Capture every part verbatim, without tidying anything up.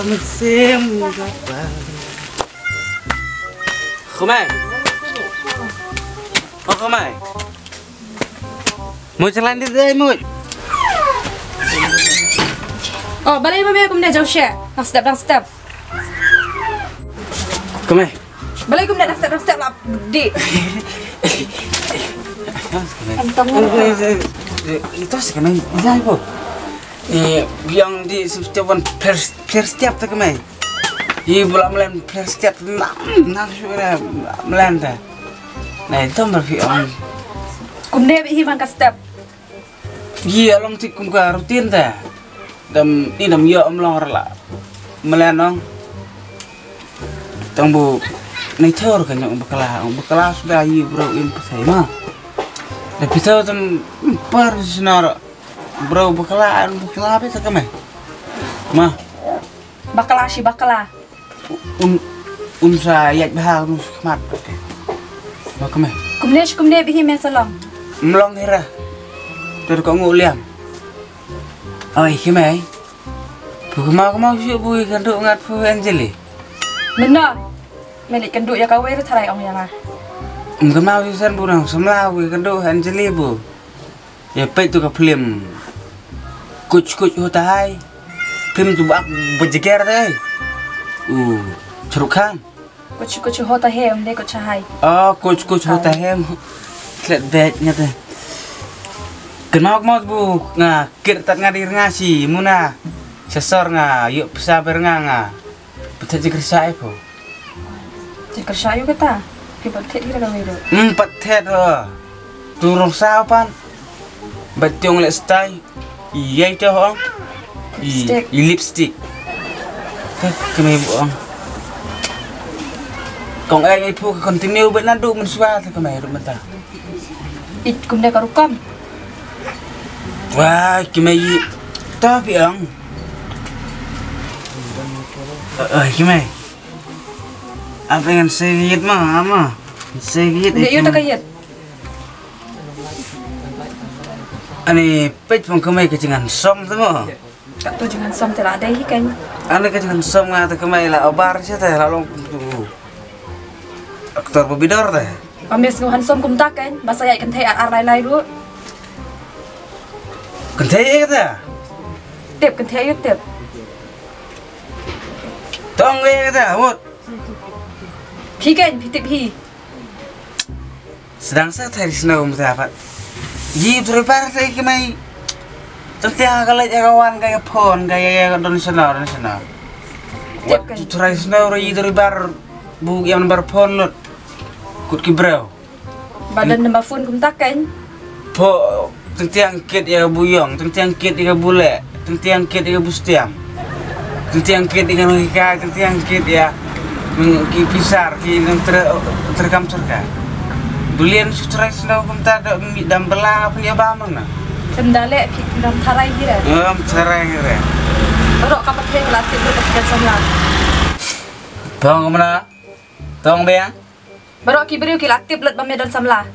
Mynsiem ka pang. Khmai. Oh, Khmai. Mut, sa lait dih, mut. Oh, balei ma me kumne, jauh sha. Dang step, dang step. Khmai. Balei kumne, dang step, dang step lah dih. Ito sa Khmai. Ito sa Khmai. Biang dih, step wan pher, pher step ta Khmai. Hi bula mlen pher step, nam, nam shu na mlen ta. Nai, ito mar phi ong. Kumne bih hi man ka step. Hi along tik kum ka routine ta. Dam, ni dam ïa ym long rala. Mlen ong. Tang bu, nai thor ka nyong bakla, ong bakla suda hi bro im pasai ma. Da phi thor tam par sinar bro bakla, an bakla be ta Khmai. Ma. Bakla shi bakla. Un, un sa ïaid bha, un sa khmat. Ma Khmai. Kumne shi kumne bih hi me sa long. Mlong hira. Tur ko ngu liam. Oi, Khmai. Phu kma kma shu bu kan du ngat phu Anjali. Mynno. Me leit kynduh ïa kawei ruh tharai ong ïa nga. Ym kynmaw shisien bu nang samla bu kynduh Anjali bu. Ïa peit tu ka phlim. Kuch kuch hota hai. Phlim tu bak bajager te. U Shahrukh Khan. Kuch kuch hota hai, ym dei kuch hai. Oh, kuch kuch hota hai. Klet bek nga te. Kynmaw kynmaw bu nga kit tat nga di nga shi muna. Sesor nga ïoh pisa ber nga nga. Pynthit jingkyrsha ïa phi. Jingkyrsha ïa kata. Ki pynthit hi da kawei ruh. Hmm, pynthit ruh. Tu rong sa pan. Ba tiong leh stai. Ïa ito hong. I, lipstick. I lipstick. Te Khmai bu ong. Kong ai ai phu continue ba naduh mynshuwa te Khmai ruh mynta. It kumne ka rukom. Wah, Khmai. Ta phi ong. Eh, eh, Khmai. Apa ngan sei yit ma, ama? Sei yit. Nde yu ta ka yit. Ani peit pong Khmai ka jinghansom tu mo. Ka tu jinghansom te la dei hi kan. Ani ka jinghansom nga te Khmai la obar sha te la long tu. Aktor babidor te. Ba me sngew hansom kumta kan, ba sa ïaid kynthei ar ar lai lai ruh. Kynthei ïa kata? Tip kynthei ïa tip. Tong ïa kata, mut. Phi kan, phi tip hi. Sdang sa thari snow mut apa. Ji driver sa ki mai. Tang tiang ka leit ïa ka wan ka ïa phone ka ïa ïa ka don snow, don snow. Tip kan. Wat tu thari snow ri driver bu ïa number phone lut. Kut ki bro. Ba don number phone kumta kan. Pho, tang tiang kit ïa bu ïong, tang tiang kit ïa bu leh, tang tiang kit ïa bu stiang. Tang tiang kit ïa nong hikai, tang tiang kit ïa, mm, ki pisar, ki nong ter-, terkam terka. Bulian sutrai snow kumta da mi dam bela pun ïa ba mang na. Kendale ki dam tharai hira. Dam tharai hira. Baroh ka pathe la tip ka pathe samla. Tong mana? Tong beng? Baroh ki briew ki la tip lut ba me don samla.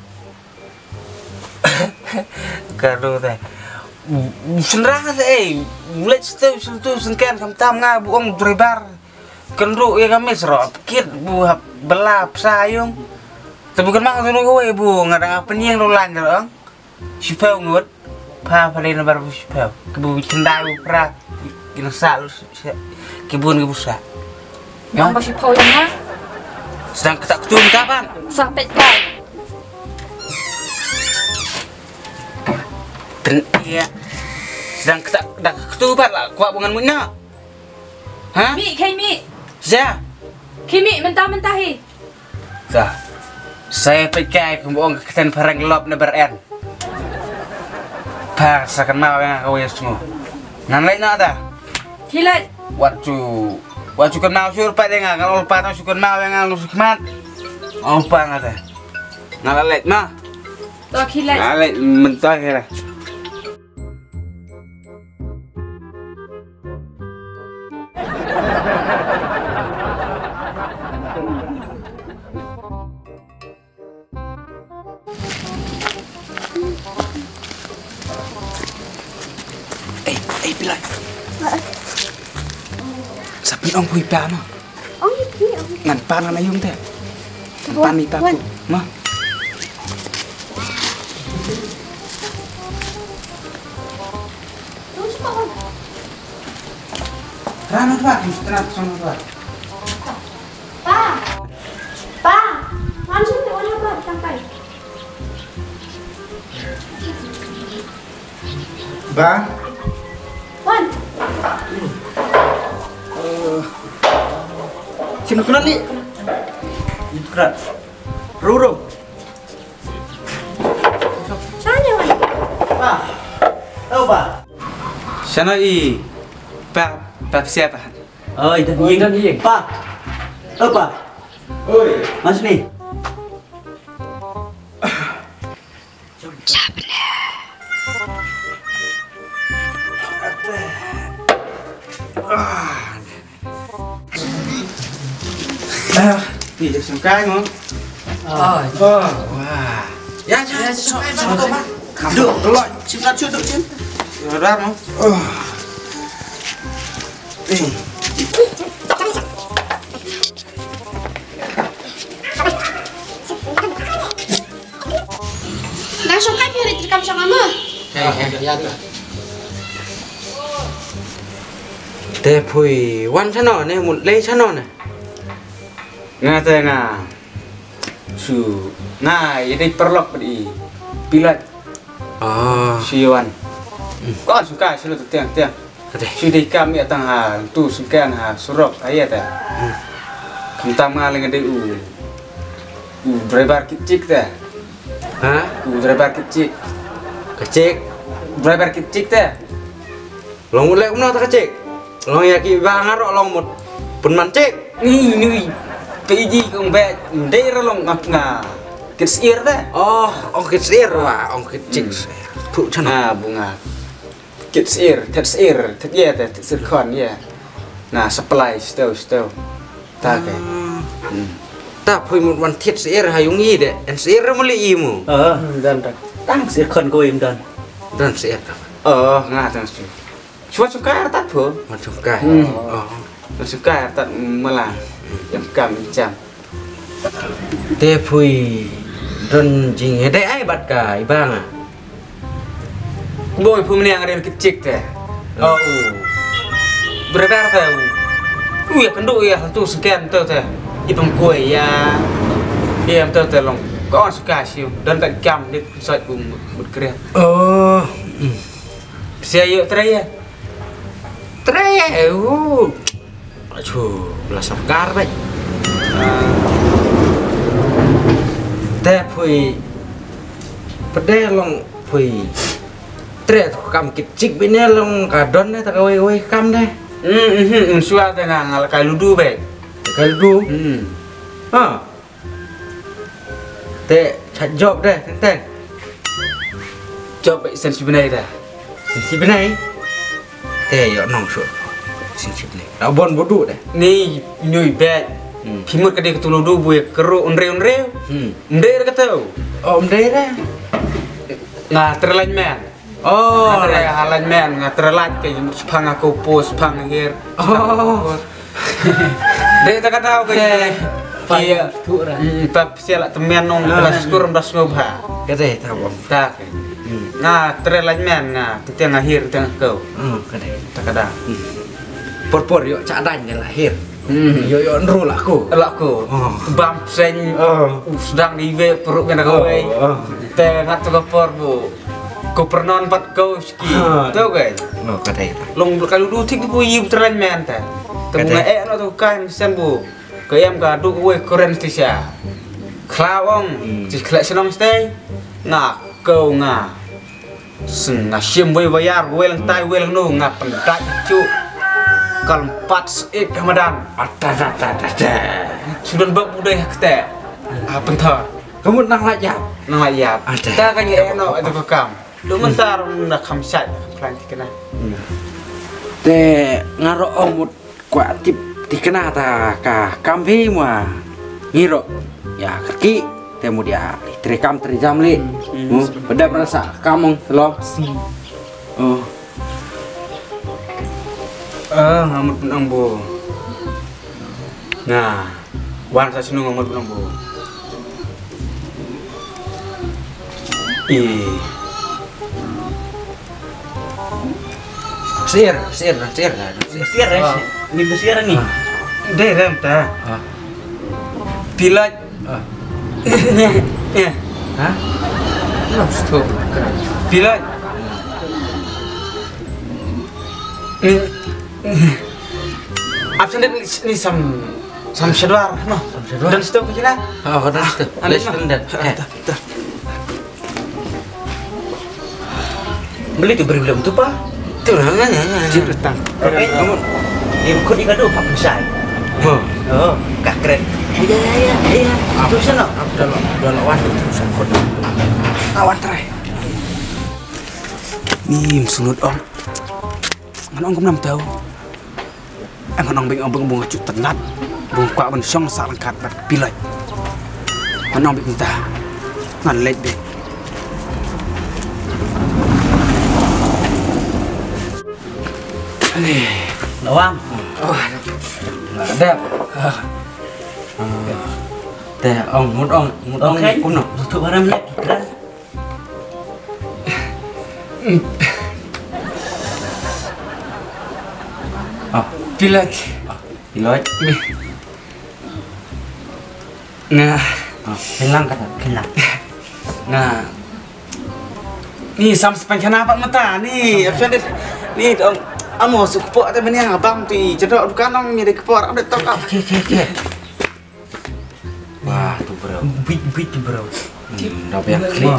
Ka ru te. U, u shynrang te ei. U leit sha te u shyntu shynken khamtam nga bu ong driver. Kynduh ïa ka mes ro. Kit bu hap bela psa yung. Te bu kynmaw te ru kawei bu nga dang pynïeng ru lain ro. Shiphew ngut. Pha pha dei nambar bu shiphew. Ki bu kyndai bu phra. Ki nang sah lut sha, ki bun ki bu sah. Nga ong ba shiphew ïa nga. Sdang kata ktu mynta ban. Sa peit kai. Pyn ïa. Sdang kata da ktu ban la kwah bu ngan muit na. Ha? Mih, khie mih. Sa. Khie mih mynta mynta hi. Sa. Sa peit kai kum ong ka ktien phareng lop na ber en. Pha sa kynmaw ïa nga kawei sngew. Ngan leit noh ta. Khie leit. Wat shu, wat shu kynmaw shuh pat ïa nga, ngan ol pat shu kynmaw ïa nga ngan shu khmat. Ol pat nga ta. Ngan la leit ma. To khie leit. Ngan leit mynta khie leit. Ei, ei, Bilal. Ong phi pa no. Ong phi, ong. Ngan pan ngan ayung te. Ngan pan ni pa ku. Ma. Ran no ba, mesti nak song no ba. Pa. Pa. Langsung tu orang ba tangkai. Ba. Wan. Eh, sini kena ni. Ini kena. Ruru. Sana, Wan. Ba. Tahu, Ba? Sana i. Pa, pa siapa? Oh, itu dia. Pa. Oh, Pa. Oi. Mas ni. Ah, ni je sungkai mo. Ah, oh, wah. Ya, ya, sungkai mo. Duk, kelok, cim nak cuduk cim. Dah mo. Oh. Eh. Nang shongkai phi rit kam shong ama. Te phui wan sano ne, mut lei sano ne. Nga te nga. Su nga ïa dei paralok bad i Pilat. Ah. Shu wan. Kon su ka shu lut tiang tiang. Shu dei kam ïa tang ha tu sngkang ha surok ha ïa ta. Khamtam nga leng dei u u driver kitchik ta. Ha? U driver kitchik. Kitchik. Driver kitchik ta. Long mut leh kumno ta ka chik. Long ïa ki ba nga ruh long mut pynman chik. Ni ni. Ka iji kong ba ndei ra long ngak nga. Kit sir ta. Oh, ong kit sir wa, ong kit chik. Phu chana. Ah, bunga. Kit sir, tet sir, tet ye ta, tet sir khon ye. Na supply sto sto. Ta ke. Ta phui mut wan thied sir ha yung i de. En sir muli i mu. Hm, dan dan. Tang sir khon ko im dan. Dan sir. Oh, nga tang sir. Chua chukai artat phu. Wan chukai. Oh. Wan chukai artat mala. Yam kam jam. Te phui don jing hede ai bat ka i banga. Boi phu mniang rel kit chik te. Oh. Brother te. U ya kendu ya tu seken tu te. Ipam kue ya. Ya tu te long. Kon suka siu. Don tak kam dik sot bu mut kre. Oh. Sia yo tre ya. Tre ya. Uh. Achu, bla sorkar bai. Te phui pede long phui tre tu kam kit chik bine long ka don ne ta kawei kawei kam ne. Hmm hmm hmm sua te nga ngal kai ludu bai. Kai ludu. Hmm. Ha. Te chat job de teng teng. Job bai sen si benai de. Sen si benai. Te yo nong shu. Sen si benai. La bon budu de. Ni nyui bet. Phimut ka de ka tulu du bui keru unre unre. Unre ka tau. Oh unre de. Nga terlain men. Oh, nga tre halan men, nga tre lait ke mut sepang aku pus, sepang hir. Oh. Dei ta ka dau ke. Iya. Pap siala temen nong das kur das ngobha. Kete ta bom. Ta ke. Nga tre lait men nga tete nga hir teng kau. Hmm, kete. Ta ka dau. Por por yo cha dan de lahir. Yo yo nru laku. Laku. Bam seng sedang di we peruk kena kawai. Te ngat tu ka por bu. Ko pernon pat ko ski. Tau kai. No kadai. Long kalau du thik ko yi beteran men ta. Te bunga eh no tu kai sen bu. Ko yam ka du we koren stisha. Klaong. Ti khlek senong stay. Nga ko nga. Seng nga shim wei wayar wei lang tai wei lang no nga pendait chu. Kal empat seit hamadan. Ada ada ada ada. Sudan bak budai hakte. Ah pentar. Kamu nang lajap. Nang lajap. Ada. Ta kan ye no ada bekam. Lu mentar na kham sait plan tikna. Te ngaro omut Kwah tip tikna ta ka kam phi ma ngiro ya kaki te mu dia tre kam tre jam le mu pada rasa kamong lo. Oh. Ah ngamut pun ang bo. Nga wan sa snu ngamut nang bu. I. Sir, sir, sir. Sir, eh? Ah. Ni sir ni. Ah. Deh, rem ta. Ah. Pilot. Ah. Hah? Pilot. Ni, ni. Absen ni, ni sam, sam shadwar, no? Sam shadwar. Dan situ ke sini? Oh, dan situ. Ah, dan situ. Eh. Beli tu beri belum tu pa? Tu lah, nah, nah, nah. Cip datang. Oke, kamu. Ni kau di kadu pak besai. Oh, oh, kakret. Iya, iya, iya, iya. Tu sana. Dah lo, dah lo wan tu sangkut. Awan try. Ni msunut ong. Ngan ong kumnam tau. Ngan ong bing ong bing bung acu tenat. Bung kwak ban shong sa langkat bad pilot. Ngan ong bing ta. Ngan leit bing. Ani. Lawang. Oh. Dep. Te ong mut ong mut ong. Okay. Kuno. Tutup barang ni. Ah, pilot. Ah, pilot. Nga. Ah, hilang kata, hilang. Nga. Ni sam sepan kana pat mata ni. Apa dia? Ni dong. Amo su kepok te meniang abang tu i cedok dukan ong ni de kepok ram de tok ap. Okey, okey, okey. Wah, tu bro. Bit, bit tu bro. Hmm, dah biar klik.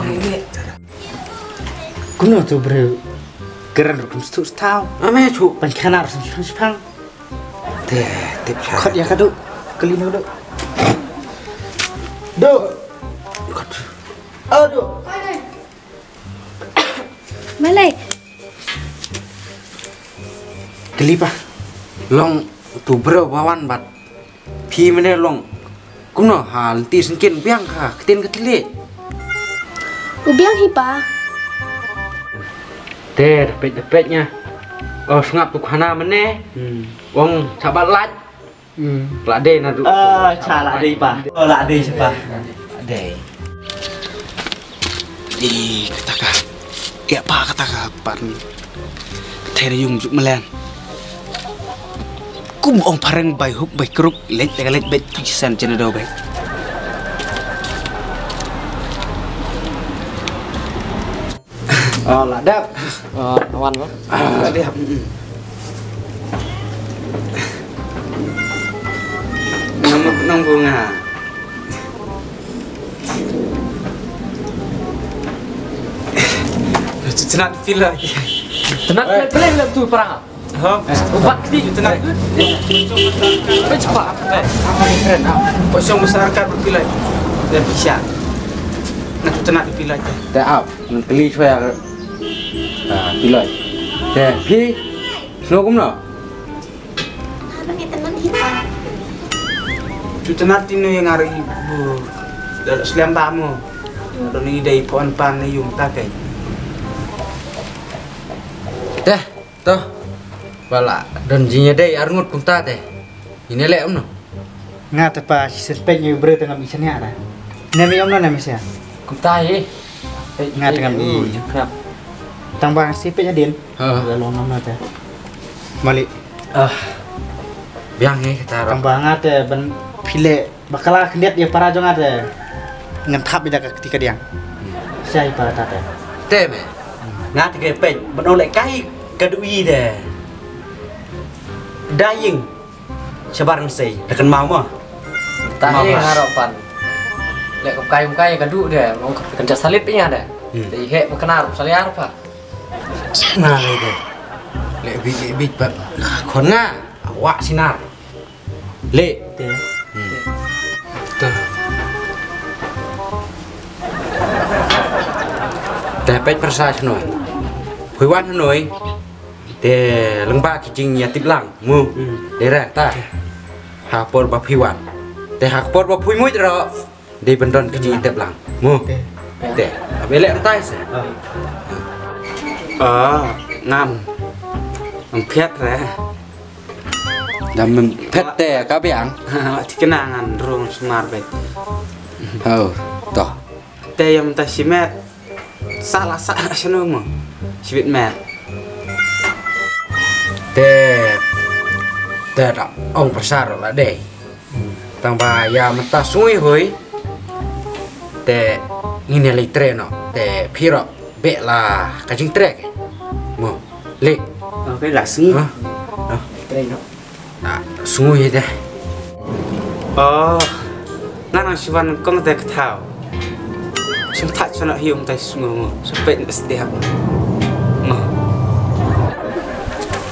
Kuno tu bro. Keren rukum stu stau. Ame chu. Pan kana rukum stu pang. Te, tip cha. Khat ya kadu. Kali na kadu. Do. Khat. Aduh. Malai. Kali pa. Long tu bro bawan bat. Phi mene long. Kumno ha lynti sengkin biang ha ketin ka tili. U biang hi pa. Te depet depet nya. Oh sngap tu khana mene. Hmm. Wong sabat laj. Hmm. La dei na du. Ah, cha la dei pa. Oh, la dei cha pa. La dei. Di kata ka. Ya pa kata ka pan. Thai na yung juk melen. Kum ong pareng bai huk bai kruk lek lek lek bet tu chisan chena do bai. Oh, la dep. Oh, wan ba. Ah, la dep. Nang nang bunga. Chenat pila. Chenat pila pila tu parang. Ha? Ubat kti. Chenat. Pe cepat. Apa ni keren ah. Kosong besar kat pila. Dan bisa. Nah, chenat pila. Te ap. Ngan kylli shuwa ïa ka, ah, Pilot. Te phi snoh kumno? Shu tynnat ïa nga ruh i bu da slem ba mo. Don i dei pon pan na ïung ta kei. Te to ba la don jingïadei arngut kumta te. Ine leh kumno? Nga te pa shisien peit ïa u briew te ngam i shaniah da. Ne mi ym na ne mi sia. Kumta hi. Nga te ngam i. Tang ba nga shisien peit hadien. Ha. Nga long nam na te. Mali. Ah. Biang hi kata. Tang ba nga te ban phi leh bakla khyndiat ïa para jong nga te. Ngan thap ïa da ka kti ka diang. Sia hi para ta te. Te me. Nga te ke peit ban ong leh kai ka du i te. Da ïing. Shabar ngan sei, da kynmaw mo. Tahi nga ruh pan. Leh kumkai kumkai ka duh de, ong kan ja salip ïa de. Hmm. Te i heh ba knar salia ruh pa. Nga leh de. Leh bit leh bit pat. Khon nga, awak sinar. Leh. Te. Hmm. Te. Te peit pyrsa shnoi. Phui wan shnoi. Te lyngba ki jingïatip lang mo. Hmm. Dei re ta. Ha por ba phi wan. Te ha por ba phi mut ro. Dei ban don ki jingïatip lang mo. Te. Te. Abe leh entai se. Ah. Ah, ngam. Ngam phiat re. Dam phet te ka biang. Thikna ngan rung sumar bet. Ho, to. Te yam ta shimet. Sala sa shano mo. Shibit met. Te. Te da ong pyrsa la dei. Tang ba ïa mynta sngui hoi. Te ngin ïa leit trei noh. Te phi ruh beh la ka jingtrei ke. Mo. Leit. Okay, la sngui. Ha? Ha? Trei noh. Ah, sngui te. Oh. Ngan nang shu wan kong te ka thaw. Shu thah shu na hiung te sngui mo. Shu peit na sdiap. Mo.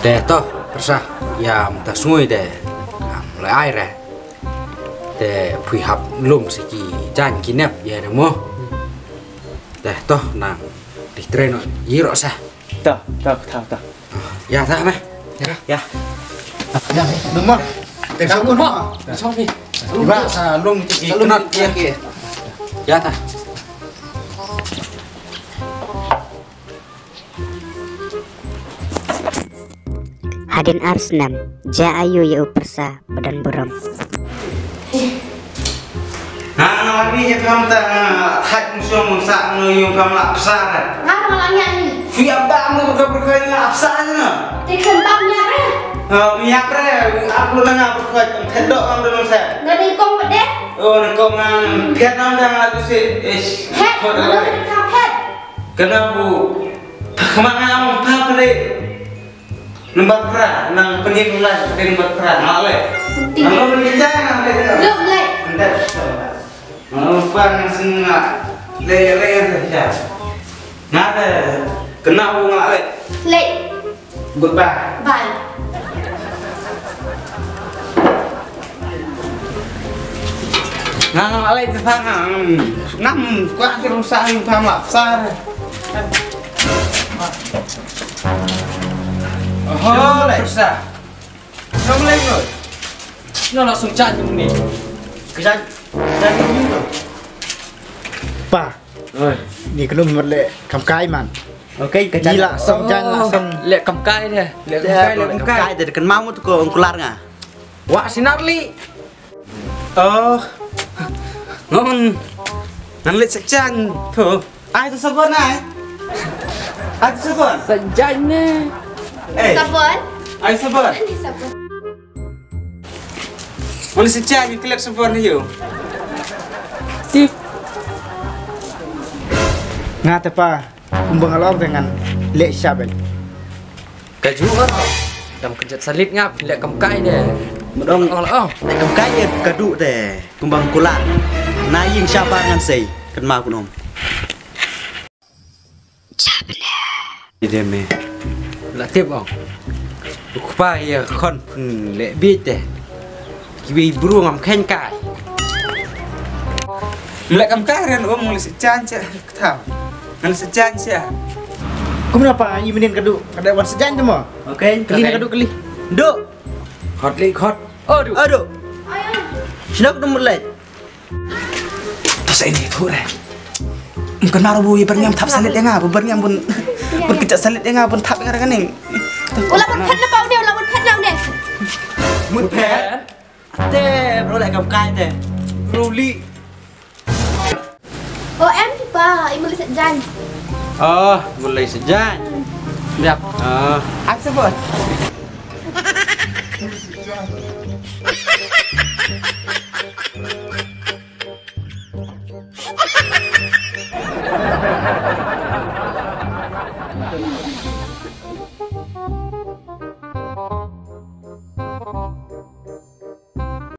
Te to, pyrsa. Ïa mynta sngui te. Ngam leh ai re. Te phi hap lum sa ki jaiñ ki nep ïa ne mo. Te to nang leit trei noh ïa ruh sa. To, to, to, to. Ïa ta me. Ïa. Ïa. Ïa, numa. Te ka numa. Sorry. Iba sa lum ki knot ïa. Ïa ta. Hadien ar snem, jia aïu ïa u pyrsa ba don burom. Nga nga ni ïa kam ta nga thait musuh musa nga ïa kam la pyrsa. Nga nga la ïa ni. Shu ïa ba mu ka pyrsa nga pyrsa nga. Te kan ba ïa re. Ïa re, aku la nga pyrsa thait dok am don sa. Nga ni kong pede. Oh, ni kong nga phet nam da nga tu si. Ish. Phet, nga ni ka phet. Kena bu. Kemana kamu pha pede. Number pra, nang penyek lai, penyek number pra, nang le. Nang le kita, nang le. Lok le. Nda. Nang pa nang singa. Le, le, le, ya. Nada, kena bu nang le. Le. Goodbye. Bye. Nang, nang, alai te sa nang. Ngam kwah te rusa ni tam la sa. Oh, lai sa. Nang lai ko. No la sung chan ni. Kesan, kesan ni tu. Pa. Oi. Ni kenu mer le kam kai man. Okay, kesan. Ni la song jan la song. Le kam kai de. Le kam kai, le kam kai. Kam kai de kan mau tu ko ongkular nga. Wa sinar li. Oh. Ngon. Ngan leit sa jan. Tho. Ai tu sabon ai. Ai tu sabon. Sa jan ne. Eh. Sabon? Ai sabon. Ni sabon. Ngan leit sa jan, ngan leit sabon ïa u. Tip. Nga te pa. Kumba nga long te ngan leh sha bel. Ka ju nga. Dam kjat salit nga leh kam kai de. Mudong. Oh, oh. Leh kam kai de ka du de. Kumba nga kular. Na ïing sha bar ngan sei. Kan ma kunom. Ide me. La tip ong. U kpa ïa khon pun leh bit de. Kiwi bru ngam khein kai. Leh kam kai ren um ngam leh sa jan cha. Kata. Ngan sa jan cha. Kumno pa i minin kadu. Kada wan sa jan tu mo. Okay, kali na kadu kali. Du. Hot li hot. Adu. Adu. Sino kadu mulai. To sa ini tu re. Mungkin naru bu i berniam thap salit ya nga, bu berniam bun bun kejat salit ya nga bun thap ya nga dengan ni. Ula bun pet na pau ni, ula bun pet na ni. Bun pet. Te, bro, leh kam kai te. Bro, li. O em tu pa, i mulai sa jan. Oh, mulai sa jan. Yap. Ah, ai sa bot.